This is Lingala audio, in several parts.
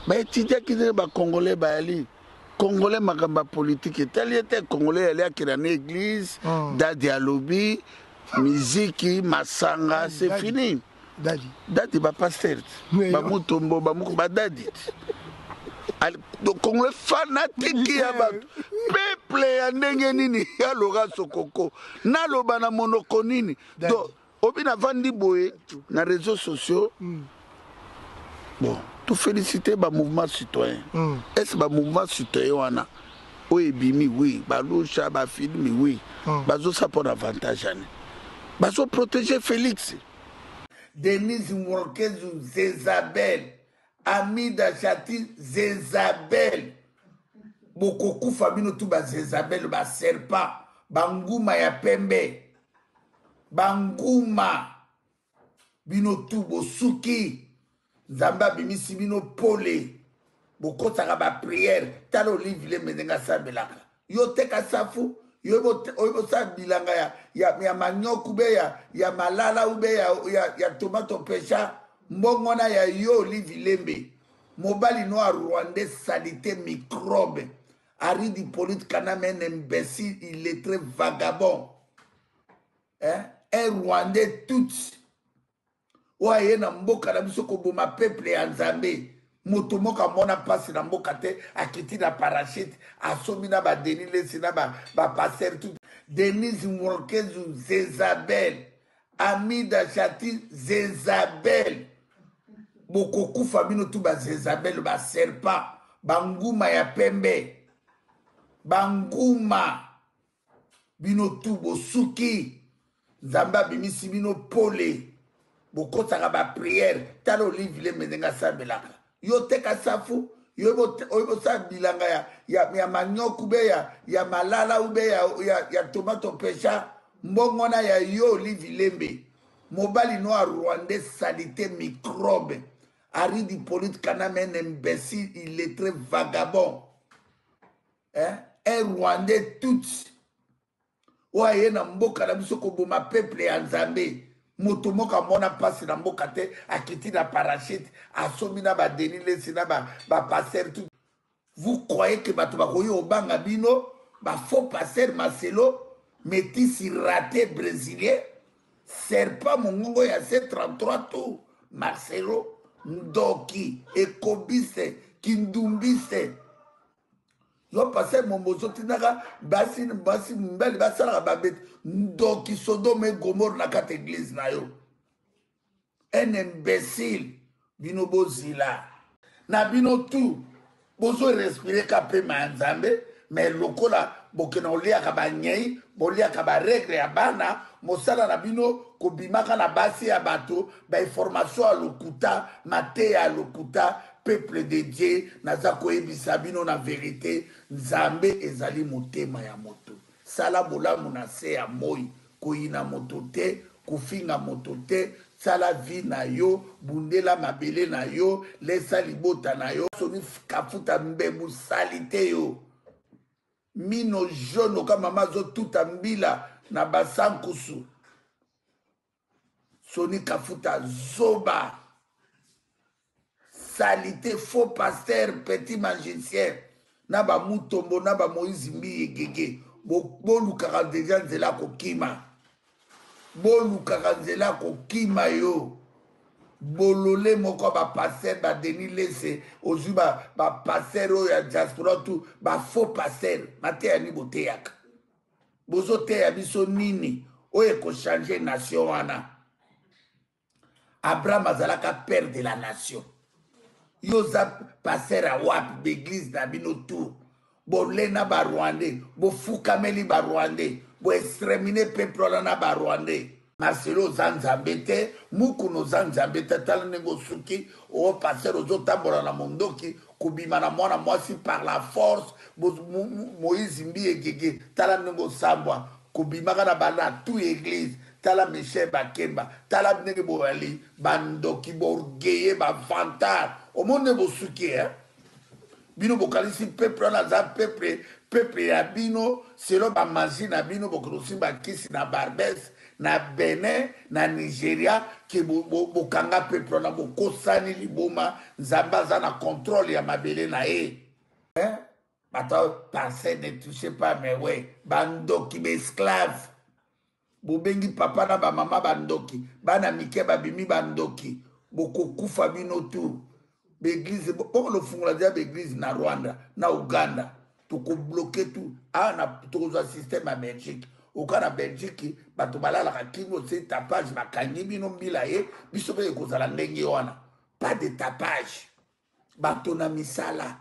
Baetidiaki ndenge bacongolais bayali congolais, makambo ya politike etali ye te. Congolais yali akenda na église. Dadi alobi miziki masanga, c'est fini. Dadi. Dadi, bapasteur te, bamutombo, bamuku, badadi te. Congolais fanatique ya bato, peuple ya ndenge nini? Ya Laurent Sokoko, naloba na monoko nini? Donc obi navandi boye na réseaux sociaux. Bon, tofélicité bamouvement citoyen. Est ce bamouvement citoyen wana oyo ebimi, oui, balusha bafilmi, oui, bazosala mpo na avantage ani? Bazoprotéger Félix. Denise Mworkezu Zezabel, Amida Shati Zezabel, bokokufa bino tu bazezabel, baserpent, banguma ya pembe, banguma bino tu bosuki. Nzambe abimisi bino pole, bokotaka baprière. Tala Olive Lembe ndenge asambelaka. Yo teka safu, yo oyebi osala bilanga ya manioc ube ya malala ube ya tomato pesha, mbongo wana ya yo. Olive Lembe, mobali no ya rwandais, salité, microbe. Aride Hippolyte Kaname, un imbécile, illettré, vagabond, hein? Un rwandais tout oyo aye na mboka na biso koboma peuple ya Nzambe. Moto moko amona mpasi na mboka te, akiti na parachute, asombi na baDenis Lesi na bapasteur ba tout. Denise Mworkezu Zezabel, Amida Shati Zezabel, bokokufa bino tu bazezabel, baserpent, banguma ya pembe, banguma bino tu bosuki. Nzambe abimisi bino pole, bokotaka baprière. Tala Olive Lembe ndenge asambelaka. Yo teka safu, yo oyebi osala bilanga ya manioc ube ya malala ube ya tomato pesha, mbongo wana ya yo. Olive Lembe, mobali no ya rwandais, salité, microbe. Aride Hippolyte Kaname, un imbécile, illettré, vagabond, hein? Un rwandais tout oyo aye na mboka na biso koboma peuple ya Nzambe. Moto moko amona mpasi na mboka te, akiti na parachute, asombi na baDenis Lesi na bapasteur ba tout. Vous croyez que bato bakoki kobanga bino, bafaux pasteur? Marcelo métis raté brésilien, serpent, mongongo ya C33 tout. Marcelo ndoki, ekobise, kindumbise. Yo pasteur Mombo, ozotindaka basi, basi mibali basalaka babete. Ndoki, Sodome Gomore na kati église na yo. Un imbécile. Bino bozila na bino tu bozorespirer ka pema ya Nzambe, mais lokola bokenda koliaka banyei, boliaka barègles ya bana, mosala na bino kobimaka na basi ya bato, bainformation ya lokuta, mateya ya lokuta. Peuple de Dieu, naza koyebisa bino na vérité, Nzambe ezali motema ya moto. Sala bolamu na se ya moi, koyina moto te, kofinga moto te. Sala vie na yo, bundela mabele na yo, lesa libota na yo. Soni Kafuta, mbebu sali te. Yo mino jaune oka mama azotuta mbila na basankusu. Soni Kafuta, zoba, salité, faux pasteur, petit magicien na bamutombo na bamoïse Mbiye gege. Bolukaka deja nzela kokima, bolukaka nzela kokima. Yo bolole moko ya bapasteur, baDenis Lese, ozwi bapasteur oyo ya diaspora tu, bafaux pasteur. Mateya nini boteyaka? Bozoteya biso nini oyo ekochange nation wana? Abraham azalaka père de la nation. Yo oza pasteur ya wapi? Baeglise na bino tour bolena barwandais, bofukameli barwandais, boexterminer peuple wana na barwandais. Marcelo, oza Nzambe te. Mukuna, oza Nzambe te. Tala ndenge osuki. O pasteur ozotambola na mondoki, kobima na mwana mwasi par la force. Moïse Mbiye gege, tala ndenge osambwa, kobimaka na bana tout église. Tala Michel Bakemba, tala ndenge boyali bandoki, borgueilleux, bavantard. Omoni nde bosuki, eh? Bino bokanisi peuple wana aza peuple ya bino selon bamagie na bino. Bokende kosimba kisi na Barbes. na Benin, na Nigeria ke bokanga bo, bo peuple wana, bokosani liboma. Nzambe aza na contrôle ya mabele na ye, eh? Bato pense ne touchez pas, mais ouais, bandoki, baesclave. Bobengi papa na bamama bandoki, bana mike babimi bandoki, bokokufa bino tu. Baeglise bokolofungola deja baeglise na Rwanda, na Uganda, tokobloke tu awa na tokozwa système ya Belgique. Oka na Belgique bato balalaka kino se tapage, bakangi bino mbila ye. Biso mpe ekozala ndenge wana, pas de tapage. Bato na misala,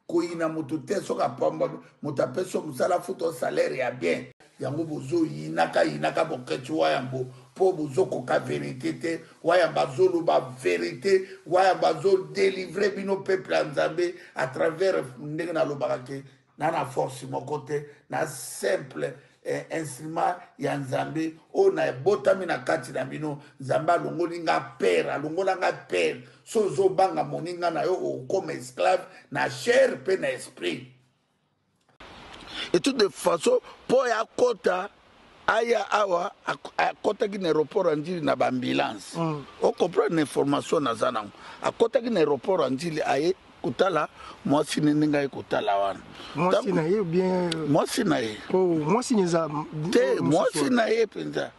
koyina moto te. Soki apambwami moto, apesi yo mosala, futa salaire ya bien. Yango bozoyinaka yinaka boketi Wayambo mpo bozokoka vérité te. Wayambo azoloba vérité, Wayambo azodelivre bino peuple ya Nzambe à travers ndenge nalobaka ke na force moko te, na simple instrument ya Nzambe oyo nabotami na kati na bino. Nzambe alongoli nga père, alongola nga père. So ozobanga moninga na yo, okokoma esclave na chair mpe na esprit. Et toute de façon, mpo ya akota aya awa, akɔtaki na aéroport ya Ndjili na baambulance. Ocomprendre information naza nango, akɔtaki na aéroport ya Ndjili, aye kotala mwasi ne. Ndenge aye kotala wana, mwasi na ye bien? Mwasi na ye. Oh, mwasi eza te, mwasi na ye mpenza.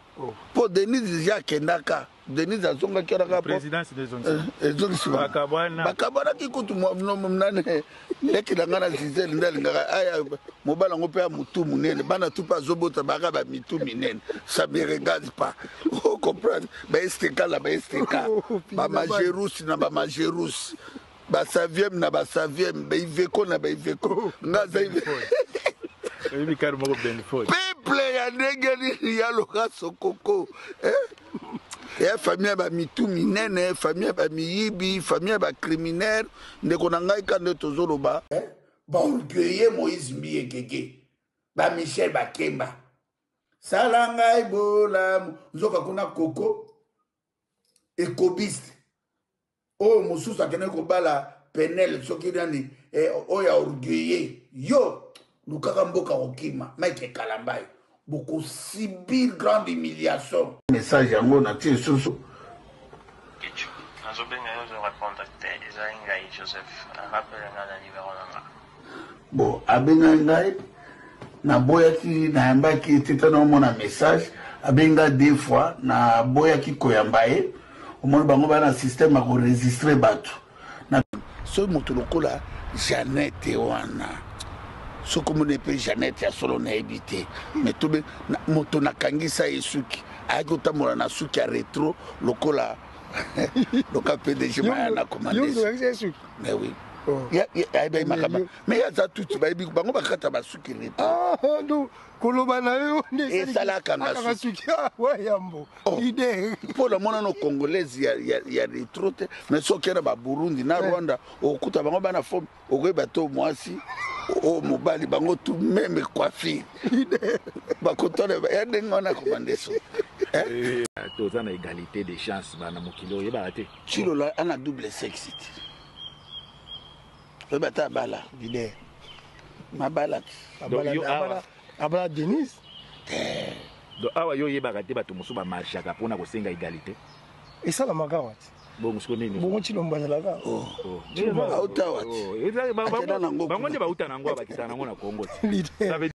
Mpo Denise deja akendaka, Denise azongaki wana. Ezongisi bakabwanaki kutu. Nani leki na ngai na Gisele nde alingaka aya mobali yango mpe ya motu monene, bana tu mpe azobota baka bamitu minene. Ça me regarde pas, ocomprendre? Baesteka na baesteka, bamagerusi na bamagerusi, basaviem na basaviem, baiveko na baiveko. Nga aza peuple ya ndenge nini? Ya loka sokoko, ya famille ya bamitu minene, famille ya bamiyibi, famille ya bacriminel. Ndeko na ngai, ka nde tozoloba baorgueille. Moïse Mbiye Gege, bamichel Bakemba, sala ngai bolamu. Nzoka kuna koko ekobiste oyo mosusu akendaki kobala Penel soki nani, oyo ya orgueille. Yo lukaka mboka kokima. Mike Kalambai, bokosubir grande humiliation. Message yango natie lisusu. Nazobenga yo, ozorépondre te. Ezali ngai Joseph, rappele nga na numero na nga. Bon, abengaki ngai, naboyaki, nayambaki te. Tana omona message, abengi ngai deux fois, naboyaki koyamba ye. Omoni bango baa na système ya koregistre bato. Soki moto lokola Janete wana, soki omoni mpe Janete ya solo, nayebi te, mais tobe moto nakangisa ye suki, ayaki kotambola na suki ya retro lokola loka PDG maya na commande. Mais oui, ayebi makambo, mais ye aza tuti, bayebi bango bakata basuki retro. Koloba na yo. Esalaka nga suki Wayambo. Ide mpo na monano congolaise ya retro te. Mais soki na baburundi na Rwanda, okokuta bango bana forme, okoyeba to mwasi oyo mobali, bango tout même coiffure, bakotala ya ndenge wana komandeso. Toza na égalité des chances bana mokili, oyebaka te. Chilola ana double sexe te, oyeba te abala. Leader. Mabala te. Abala Denise. Donc awa yo oyebaka te, bato mosusu bamarchaka mpona kosenga égalité. Esalamaka wati. Bongo siko nini? Bongo Chilombo azalaka. Auta wati. Bango nde bauta nango, bakisaka nango na Congo. Leader.